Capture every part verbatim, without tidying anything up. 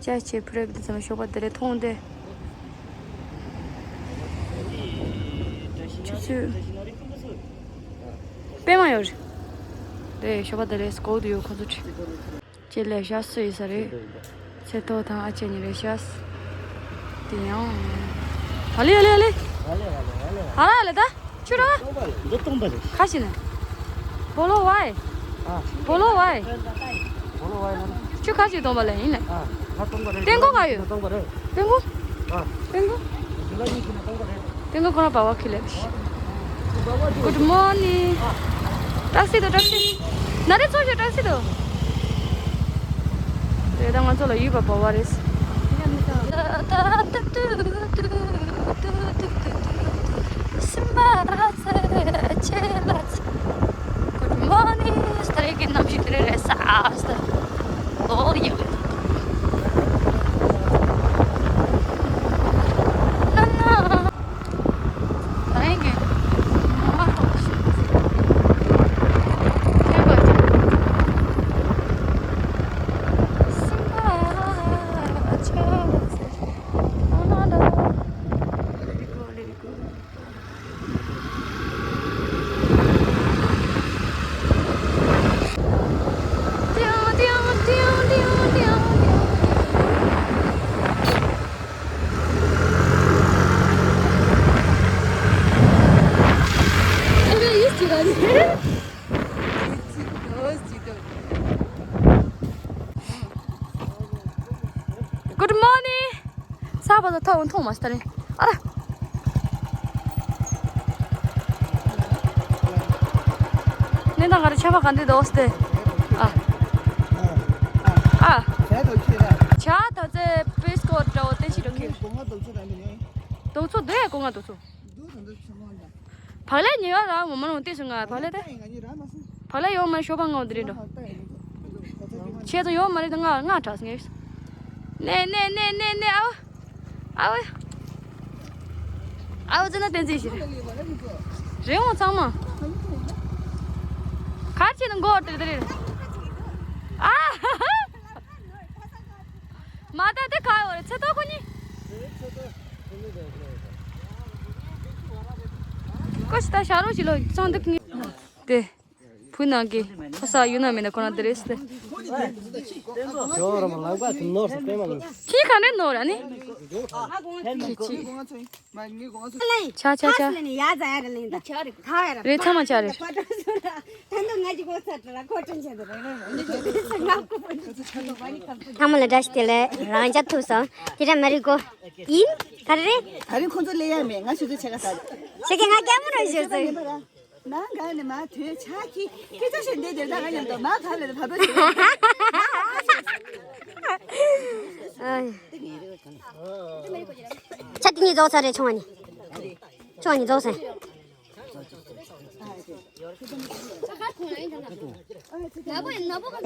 ཤ་ཆེ་ཕུ་རེབ་དེ་ཙམ་ཞོགས་པ་དེ་རེད་མཐོང་དེ། ཆུ་ཚོད་པད་མ་ཡོད་རེད། ཞོགས་པ་དེ་རེད་སྐོར་དུ་ཡོད་ཁོ་ཚོ་ཁྲིད། ཁྱེད་ལས་ཤ་སུ་ཡིན་ས་རེད། ཚེ་ཐོག་དང་ཨ་ཅེ་གཉིས་རེད་ཤ། དེ་ཡང་། ཨ་ལེ་ཨ་ལེ་ཨ་ལེ། ཨ་ལེ་ཨ་ལེ་ད། ཆུ་ར། འདི་སྟོང་པ་རེད། ཁ་ཤི་ན། བོ་ལོ་ཝའི། ཨ། བོ་ལོ་ཝའི། བོ་ལོ་ཝའི་ན། ཆུ་ཁ་ཤི་སྟོང་པ་ལས་ཡིན་ལ། ཨ། ང་སྟོང་པ་རེད། ཏེང་གོ་ག་ཡོད། སྟོང་པ་རེད། ཏེང་གོ། ཨ། ཏེང་གོ། འདི་ལ་ཡིན་ཤི་ན་སྟོང་པ་རེད། ཏེང་གོ་ཁོ་ར་བ་བ་ཁི་ལེ། Good morning. ཏག་སི་དོ་ཏག་སི། ན་རེ་ཚོ་ཞོ་ཏག་སི་དོ། དེ་ད་ང་ཚོ་ལ་ཡུལ་པ་བ་བ་རེད། Good morning. སྟ་རེ་གི་གནམ་གཤིས་དེ་རེད་རེད་ས་ཨ་སྟ། ལོ་ཡག་རེད། ད་ཡིན་གི། མ་ཐོག་ཤི། ཁྱད་པར་ཅན། སིམ་པ་ཆ་ཟེར། ཨ་ན་ད། Let it go, let it go. Good morning. ས་བ་ལ་ཐོག་མཐོང་མ་སྟ་རེ། ཨ་ར། ནི་ད་ག་རེ་ཆ་བ་ག་འདི་དོ་སྟེ། ཨ། ཨ། ཆ་ད་ཚེ་པེ་སི་ཀོ་འདྲ་བོ་ཏེ་ཤི་འགྲོ་ཁྱེར། དོག་ཚོ་དོ་ཡ་གོ་ང་དོག་ཚོ། བག་ལེབ་ཉོས་ཡོད་ར་ངོ་མ་རུང་ལྟོས་སོང་ང་བག་ལེབ་དེ། བག་ལེབ་ཡོད་མ་རེད་ཤོག་པ་ང་འོ་དེ་རེད་འགྲོ། ཁྱེད་ཚོ་ཡོད་མ་རེད་ད་ང་ང་དྲག་ངེས། ནེ་ནེ་ནེ་ནེ་ནེ་ཨའོ། ཨའོ། ཨའོ་ཙི་ན་བསྟན་འཛིན་ཞིག་རེད། རེད་འོང་ཚང་མ། གར་ཆེ་ན་མགོ་དེ་དེ་རེད། ཨ། མ་ད་དེ་ག་ཡོད་རེད་ཚེ་ཐོག་ཁོ་གཉིས། ཀོ་ཤི་ད་ཤ་རོ་ཞིག་ལོ་ཚོང་འདུག་ངེས། དེ། བུ་ནང་གི་ཕོ་ས་ཡུ་ན་མེད་ན་ཁོ་ན་དེ་རེད་ཟེར། ཁྱི་ག་འདྲ་ནོར་ཨ་ནི། ཆ་ཆ་ཆ། རེད་ཚང་མ་ཆ་རེད། ཚང་མ་ལ་བཀྲ་ཤིས་བདེ་ལེགས། རང་ཅག་ཐུག་སོང་། དེ་འདྲ་མ་རེད་གོ། ཡིན། ག་རེ་རེད། ད་རིང་ཁོང་ཚོ་ལས་ཡ་མེད། ང་ཆུ་ཚོད་ཕྱེད་ཀ་ཟ། ཞེ་གི་ང་སྐྱ་མོ་རང་ཞུ་ཚོད། ནང་ག་ནས་མ་དོན་ཆ་ཁྱི་སྐད་ཆ་བཤད་འདི་དེ་ད་ང་མཉམ་དུ་མ་ག་ལས་བབས་པ་ཞིག་ཆ་དེ་གཉིས་རྫོགས་ཚར་རེད་ཆུང་བ་ནི། ཆུང་བ་ནི་རྫོགས་ཚར།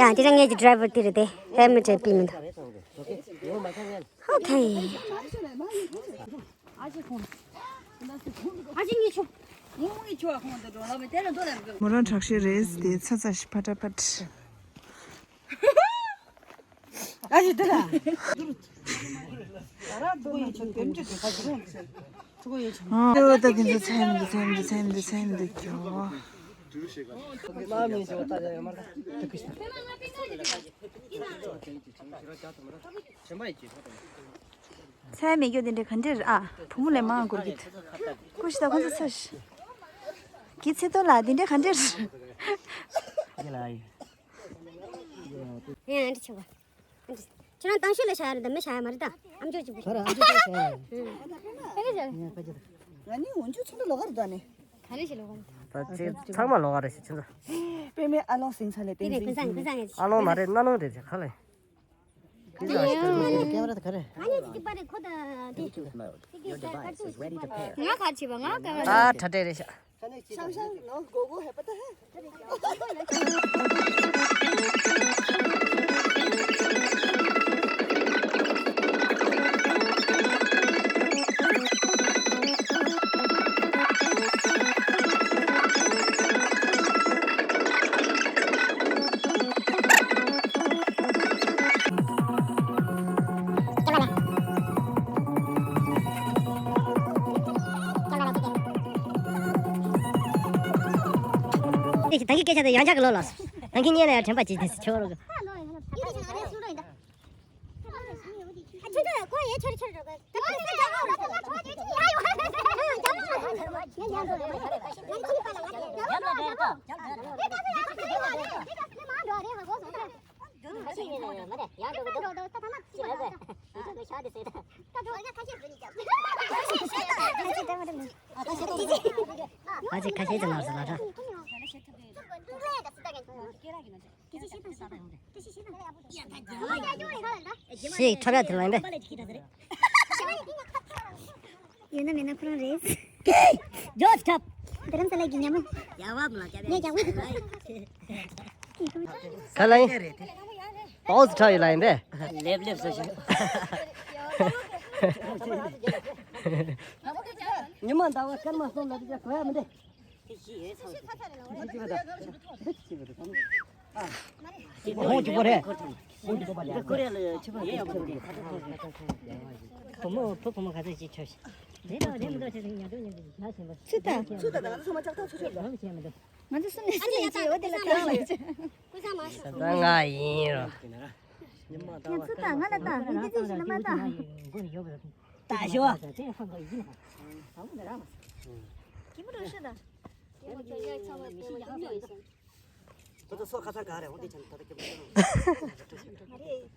ཡང་དེ་རིང་ངེད་ཀྱི་ཌི་རའི་ཝར་དེ་རེད་དེ་ཧེལ་མེ་ཊི་བྲིས་མི་འདུག་ཨོ་ཁེ། མོ་རང་དྲག་ཤོས་རེད་དེ་ཚ་ཚ་ཞིག་ཕ་ཏྲ་ཕ་ཏྲ། ཨ་ཅེ་དེ་ལ། ཨོ་ད་དེ་ཚོ་ཚན་འདི་ཚན་འདི་ཚན་འདི་ཚན་འདི་ཁྱོ། ཚད་མེད་རྒྱུ་དེ་འདྲ་ག་འདྲ་རེད་ཨ། བུ་མོ་ལས་མང་འགོར་གྱི་འདུག་ཀུ་ཤི་ད་ཁོང་ཚོ་ཚ་ཤི། གི་ཚེ་ཏོ་ལ་དེ་འདྲ་ག་འདྲ་རེད། ཡང་འདྲི་ཆེ་བ། ཁྱེད་རང་ཏང་ཤོད་ལ་བྱ་ཡ་རེད་ད་མི་བྱ་ཡ་མ་རེད་ད། ཨམ་ཅོག་ཅིག་ག་རེ་ཨམ་ཅོག་ཅིག་བྱ་ཡ་རེད། ཨ་ནི་བྱ་ཡ། ང་ནི་འོན་ཆུ་ཚོད་ལོག་ག་རེད་ད་ནི། ག་རེ་ཞིག་ལོག་ག་རེད། ད་ཅིག་ཚང་མ་ལོག་ག་རེད་ཞིག་ཁྱེད་ཚོ། པད་མའི་ཨ་ལོང་སིང་ས་ལས་དེ་རེད་ཀུན་བཟང་ཀུན་བཟང་ངས། ཨ་ལོང་མ་རེད་རྣ་ལོང་རེད་ཅིག་ག་ལ། ཀུན་བཟང་ཀེམ་ར་ད་ག་རེ། ཨ་ནི་ཅིག་པ་རེད་ཁོ་ད་དེ། ང་ག་བྱེད་པ་ང་ག་ཨ་ཁྲ་ཁྲ་རེད་ཤག་ཤང་ཤང་ནོ་གོ་གོ་ཧེ་པ་ཏ་ཧེ། ད་གིན་སྐད་ཆ་དེ་ཡང་བསྐྱར་གི་ལོ་ལ། ད་གིན་ཉེ་ལ་ཡང་དྲན་པ་བྱེད་དེ་ཆོག་རོགས། ཨ་ཅེ་ཁ་ཤས་ཀྱི་ནང་སུ་ལ་ཧྲ། ཤེས་ཁྲབ་ཡ་དེ་ལ་ཡིན་པས། ཡོད་ན་མེད་ན་ཁོ་རང་རེད། ཇོ་ཁྲབ། དྷ་རམ་ས་ལ་གི་ཉ་མོ། ཡ་བ་མ་ལ་ཀྱ་ཉ་ཀྱ་བུ། ག་ལ་ཡིན། པའོ་ཟི་ཁྲབ་ཡི་ལ་ཡིན་པས། ལེབ་ལེབ་སོ་ཞིག་ཉི་མ་ཟླ་བ་སྐར་མ་གསུམ་ལ་དེ་ག་གོ་ཡ་མི་འདུག་ཁོང་གཅིག་པོ་རེད། ཁོང་གཅིག་པོ་རེད། བུ་མོ་བུ་བུ་མོ་ག་ཚོད་ཅིག་ཁྱོད་ཤི། རེད་དོ་རེད་མི་འདུག་ཅེས་ཉ་དུ་ཉ་དུ་ཉ་ཞིམ་པོ། ཚུད་ད། ཚུད་ད་ད་ཚོ་མ་ཆག་ཐག་ཚོ་ཆོད་ད། ང་ཚོ་གསུམ་ནས་གསུམ་ནས་ཅི་འོ་དེ་ལ་ད་ང་ཡིན་རོ། ཚུད་ད་ང་ལ་ད་ང་འདི་ཚོ་ཞིག་ལ་མ་ད། ད་ཞོ། ཁོ་ཚོ་སོ་ཁ་ཚ་ག་རེ་འོང་དེ་ཆེན་ད་ད་ཀྱི་མ་རེད།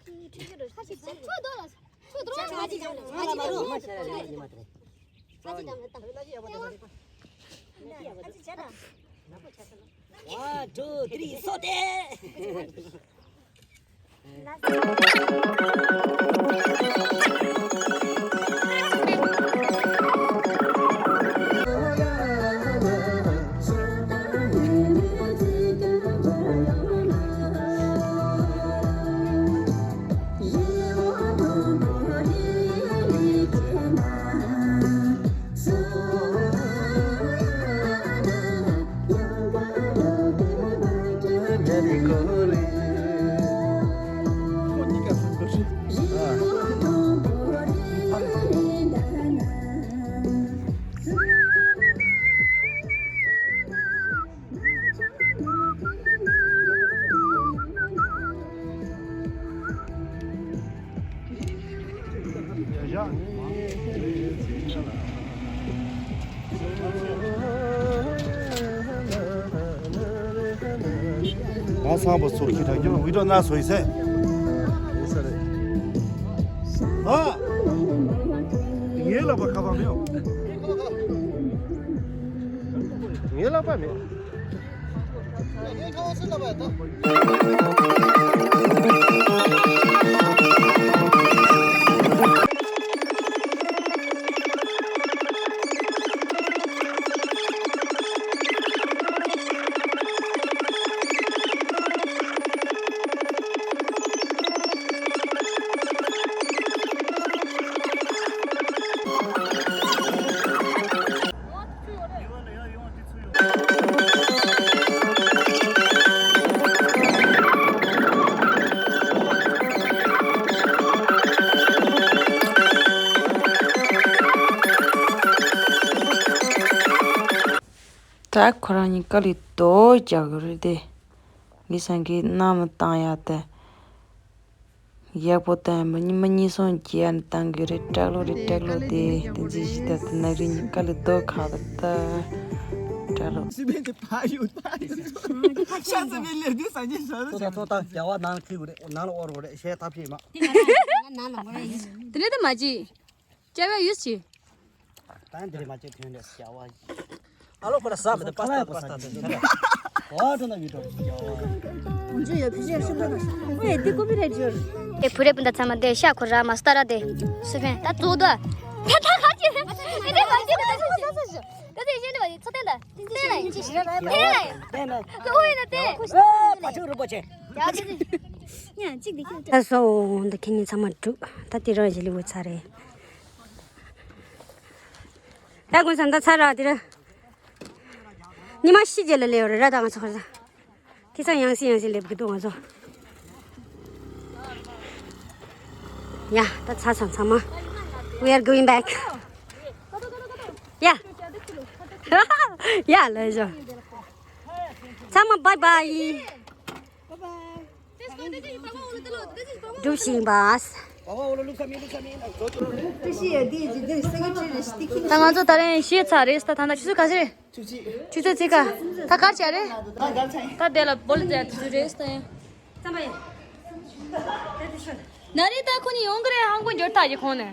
ཁྱི་ཁྱི་ཁྱི་རེད། ཁ་ཅིག་ཅན་ཁྱོད་དོ་ལ་ཁྱོད་དོ་ལ་ཁ་ཅིག་ཅན་ཁ་ཅིག་ཅན་ཁྱོད་དོ་ལ་ཁ་ཅིག་ཅན་ཁ་ཅིག་ཅན། One, two, three, སོ་ཏེ། ང་སང་པོ་ཚོ་ཁྱི་དྲག་རྒྱུ་བི་ཌིའོ་ན་སོ་ཡི་སེ། ཨ། ངའི་ལག་པ་ཁ་པར་མེད། ངའི་ལག་པ་མེད། ད་ཁོ་རང་གཉིས་ཀ་ལི་རྡོ་རྒྱག་གི་རེད་དེ། ངས་སང་གི་གནམ་བཏང་ཡག་དེ། ཡག་པོ་བཏང་ཡ་མི་གཉིས་མི་གཉིས་སོང་རྒྱལ་ནས་བཏང་གི་རེད། སྐྲག་ལོ་རེད་སྐྲག་ལོ་དེ་དེ་འཛིན་ཞིག་ད་དེ་ནག་རིགས་གཉིས་ཀ་ལི་རྡོ་ཁག་ད་ད་སྐྲག་ལོ། སི་པན་གྱི་ཕ་ཡུལ་ཕ་ཡུལ་ཤ་ཟ་བའི་ལས་དུས་སངས་རྒྱས་ཤ་ཟ་ཚོ་ད་ཚོ་ད་རྒྱལ་བ་ནང་ལ་ཁུལ་དགོས་རེད། ནང་ལ་དབོར་དགོས་རེད། ཞེས་ཐབས་ཤེས་མ། དེ་ནས་དེ་མ་བྱེད། སྐྱ་བའི་ཡུས་ཆེ། ད་འདི་རེད་མ་བྱེད་དོན་རེད་སྐྱ་བ། ཨ་ལོ་ཁོ་ལ་ཟ་མི་འདུག་པ་སྟ་པ་སྟ་དེ་ཁ་རེད། ཨོ་ཏོ་ན་ཡུ་ཏོ། འཇུ་ཡོད་ཕི་ཞེ་ཤུ་ཏོ་ན། ཨེ་དེ་ཀོ་པི་རེད་འཇུ། ཨེ་བུ་རེད་བུ་ད་ཚ་མ་དེ་ཤ་ཁོ་ར་མ་སྟ་ར་དེ་སུ་ཕན་ད་ཙོ་ད། ད་ད་ཁ་ཅི་རེད། ཨེ་དེ་མ་ཅི་ད་ད་ད་ད་ད་ད་དེ་ཡེ་ནི་བ་ཚོ་ཏན་ད་ཏན་ད་ཡེ་ཅི་ཞིག་ར་ད་ཡེ་ད་ཡེ་ད་ད་ཨོ་ཡེ་ད་ཏན། ཨ་པ་ཆུ་རུ་པོ་ཆེ། ཡ་ཅི་ཉ་ཅིག་དེ་ཁྱོད་ད་སོ་འོང་ད་ཁྱེད་ནི་ཚང་མ་འགྲུག་ད་དེ་རང་ཞི་ལི་བུ་ཚ་རེད། ད་དགོན་སམ་ད་ཚར་ར་དེ་ར། ཉི་མ་ཤི་རྗེས་ལ་སླེབས་ཡོད་རེད་ར་ད་ང་ཚོ་ཁར་ས། དེ་ཚང་ཡང་སི་ཡང་སི་སླེབས་ཀྱི་འདུག་ང་ཚོ། ཡ་ད་ཚར་སོང་ཚང་མ། We are going back. ཡ། ཡ་ལོས་ཞོ། ཚང་མ་བཱའི་བཱའི། སྒྲུབ་བཞིན་པ། ད་ང་ཚོ་ད་རིང་ཤེས་ཚར་རེད། ད་ད་ལྟ་ཆུ་ཚོད་ག་ཚོད་རེད། ཆུ་ཚོད་ཚིག་ག་ད་གར་བྱས་རེད། ད་དེ་ལ་བོ་ལ་བཙལ་དུས་རེད། ད་ཡིན། ན་རེ་ད་ཁོ་གཉིས་ཡོང་གི་རེད། ཧང་གོ་འབྱོར་ཐག་གི་ཁོང་ནས།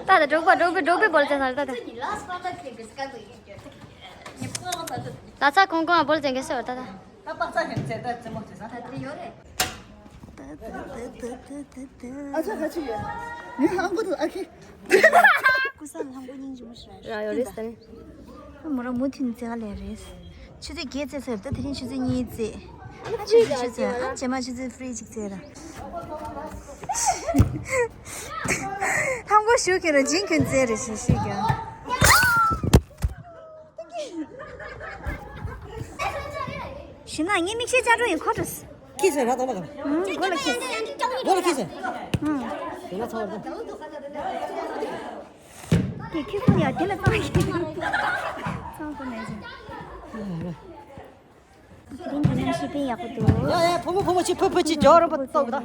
ད་ད་འགྲོགས་པ་འགྲོགས་པའི་འགྲོགས་པའི་བོ་ལ་བཙལ་ས་རེད། ད་ད། ད་ཚ་ཁོང་ཁོང་བོ་ལ་བཙལ་མཁན་ཤོར་ད་ད། ད་པག་ཚ་ཡོད་ཚེ་ད་རྩེད་མོ་བྱེད་ས། ད་དེ་ཡོད་རེད། ཨ་ཅག་ག་ཅི་ཡོད། ངའི་ཧང་གོ་འདུག་ཨ་ཁེ། ཀུ་སང་ལྷམ་གོ་སྙིང་རྗེ་མོ་ཞིག་ར་ཡོད་རེད་ཟེར། མོ་རང་མུ་མཐུད་ནས་རྩེ་ག་ལས་རེད། ཆུ་ཚོད་བརྒྱད་རྩེ་ཚར་ད་དེ་རིང་ཆུ་ཚོད་གཉིས་རྩེ། ཨ་ཆུ་ཚོད་ཆུ་ཚོད་ཨ་རྗེས་མ་ཆུ་ཚོད་ཧྥི་རི་ཅིག་རྩེ་ར། ལྷམ་གོ་ཞུ་ཁྱེར་ར་འཇིན་ཁྱོད་རྩེ་རེད་ཞུ་ཞུ་ཀྱང་། ཞུ་ན་ངའི་མིག་ཤེལ་ཅག་འགྲོ་ཡིན་ཁོ་འགྲོ། ཁྱི་ཟེར་ར་དང་མ་ག་ལ། ཧུམ་གོ་ལ་ཁྱི་ཟེར། གོ་ལ་ཁྱི་ཟེར། ཧུམ། ཡིན་ན་ཚ་བར་དང་། དེ་ཁྱི་ཁུ་ཡ་དེ་ལ་ཚང་ཡིན། ཚང་དུ་མེད་ཅིང་། དེ་རིང་གི་གནམ་གཤིས་དཔེ་ཡག་པོ་འདུག་ཡ་ཡ་ཕོ་མོ་ཕོ་མོ་ཆི་ཕུ་ཕུ་ཆི་ཇོ་རོ་པ་ཏོག་ད།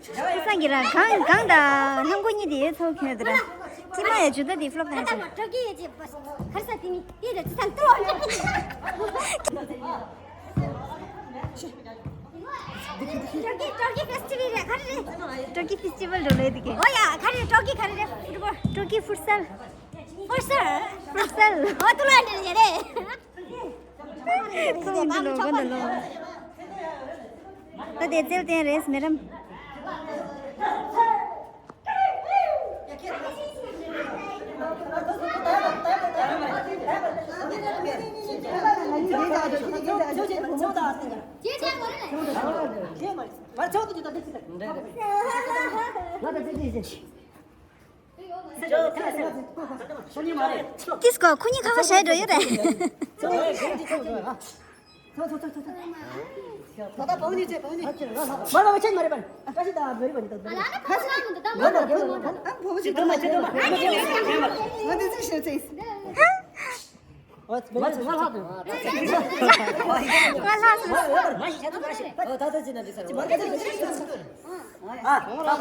ཁུ་སང་གི་ར་གང་གང་ད་ལྷམ་གོ་གཉིས་དེ་ཡོད་ཚོགས་ཁྱོད་དེ་ར། ཅི་མ་ཡ་ཇུ་ད་དེ་ཕློབ་ད་ཡ་ཅི། ཀྲོ་ཀི་ཡ་ཅི་བ་ཁར་ས་དེ་མི་དེ་ར་ཅི་ཚང་ཏོ། ཀྲོ་ཀི་ཀྲོ་ཀི་ཕེ་སི་ཊི་བལ་འགྲོ་ལེ་དེ་གི། ཨོ་ཡ་ག་རེ་ཀྲོ་ཀི་ག་རེ་རེད། ཕུཊ་བོལ། ཀྲོ་ཀི་ཕུཊ་སལ། ཕུཊ་སལ། ཕུཊ་སལ། ཨོ་ཏུ་ལ་འདྲ་རེད། ཁོང་འདི་ལོ་གོ་འདི་ལོ། ད་དེ་རྩེད་ལྡན་རེད་མེ་རམ། ཏིས་ཀོ་ཁོ་གཉིས་ཁ་ཁ་བྱས་འགྲོ་ཡོད་རེད།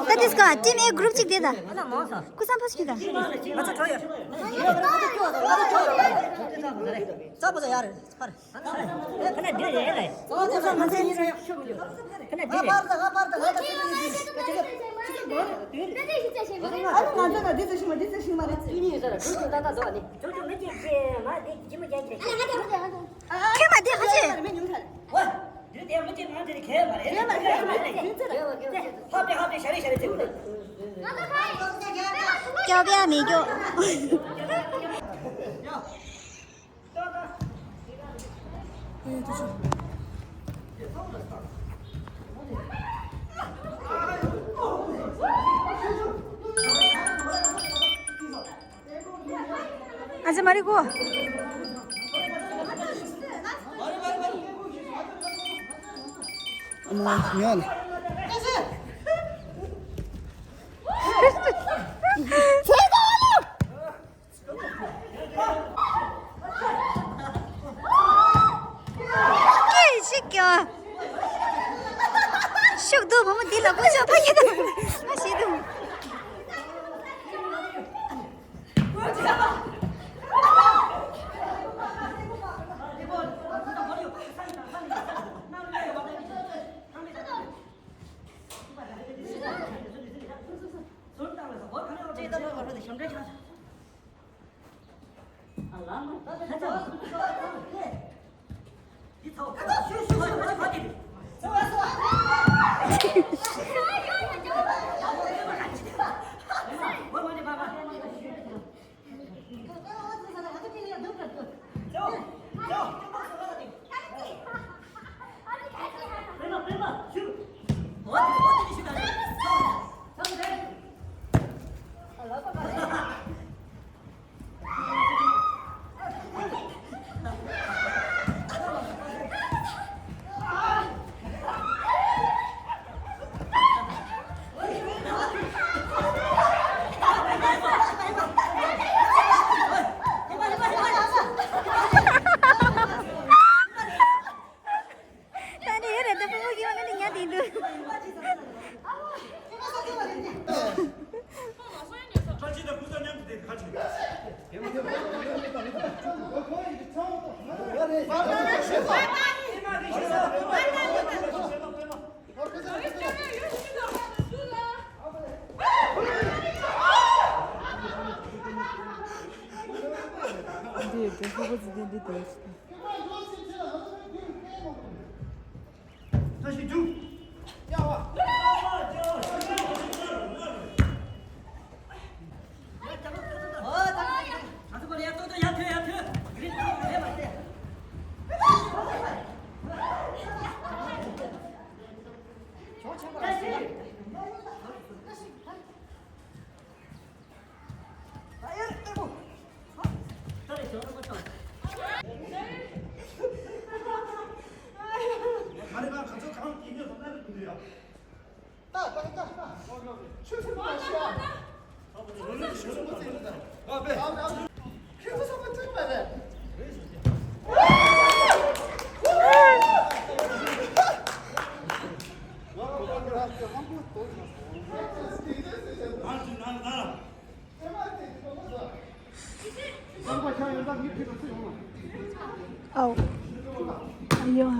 ད་དེ་སྐ་ཊིམ་ཨེ་གུ་རུབ་གཅིག་དེ་ད། ཀུ་སང་ཕོ་སྐྱིད་ད། ཁྱེད་མ་བསྡད་ཁ་ཆེ། སྐྱོ་བ་མི་སྐྱོ། ཨ་ཙི་མ་རི་གོ། ཨ་མ་ཉོན། ཀྱེ་ཤི་ཀྱང་། ཤུགས་འདུག་བུ་མོ་འདི་ལ་ཀུ་ཅོ་ཕ་ཡི་དང་ང་ཤི་དུ། ཨའོ། ཨ་ཡོ་ཧ། ཨོ་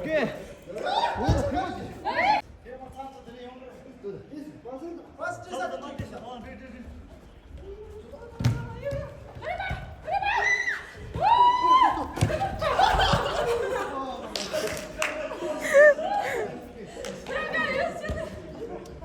ཀེ།